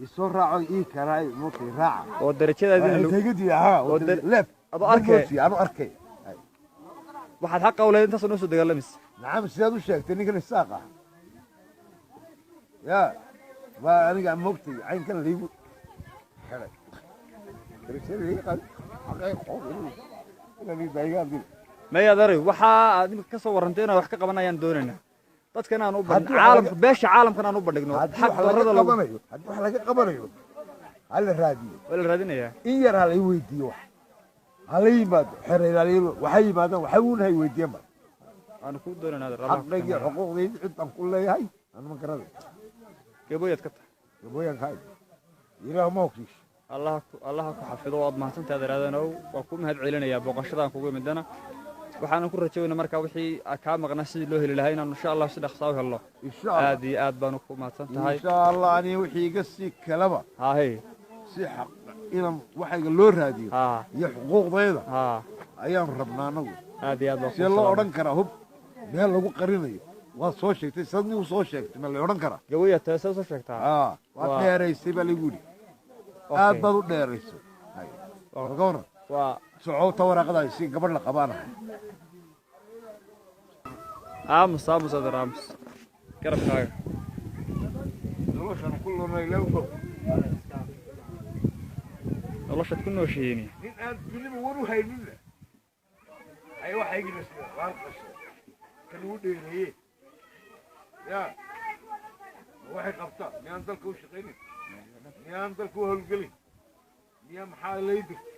Isoo raaco, ii karaay moogtay, raaca. Oo darajadaadina Tegidii ahaa. Oo leef. Adoo arkay. Anu arkay. Waxaad xaqa u leedahay intaasoo noo soo dagaalamaysa. Nacam, sidaad u sheegtay, ninkan Isaaq ah ya waa aniga moogtay caynkan laygu xidhay, darajada liiga qaaday, xaqay qof. Maya adeeray, waxa aad imika ka soo warrantay inaan wax ka qabanayaan doonaynaa dadkan aan u bandhigno, Haddii wax caalamka, beesha caalamkan aan u bandhigno. Haddii xaq wax laga darrada lagu qabanayo, haddii wax laga qabanayo, ha la raadiyo. Waa la raadinayaa. In yar ha la weydiiyo, wax ha la yimaado, xeer ilaaliyo waxay yimaadaan, waxay uun hay weydiiyeen ba. Waanu kuu doonaynaa, adeer, Allah ku Xaqayga, keenayo. Xuquuqdayda cid aan ku leeyahay anu ma garanay. Gabooyaad ka tahay. Gabooyanka Ilaah ma ogsiish. Allah ku xafido. Waad mahadsantahay, adeer Aadanow. Waa ku mahad celinayaa booqashadaan kugu imidana. Waxaanan ku rajaynaa markaa wixii kaa maqnaa sidii loo heli lahaa inaanu insha Allah si dhaqsaa u helno. Insha Allah. Aad iyo aad baanu ku mahadsan tahay. Insha Allah, ani wixii iga sii kalaba haahey si xaq inaan waxayga loo raadiyo iyo xuquuqdayda ayaanu rabnaa anagu. Aad iyo aad baa. See loo odhan karaa hub meel lagu qarinayo? Waad soo sheegtay, sad nigu soo sheegtay, ma la odhan karaa? Gabooyaa tahay, see soo sheegtaa. Waad dheeraysay baa lagu yidhi. Aad baad u dheeraysay. Hay. Ka waran? Waa socota waraaqada si gabadh la qabaanahay. Aamus, aamus, adeer, aamus, garabkaaga. Noloshan ku lunay lewgo. Noloshaad ku nooshihiini. Nin aan duniba war u hayninna ay waxaygina sida waan qashay kan ugu dheereeye ya waxay qabtaa. Miyaan dalka u shaqaynin? Miyaan dalka u howlgelin? Miyaa maxaa lay dirtay?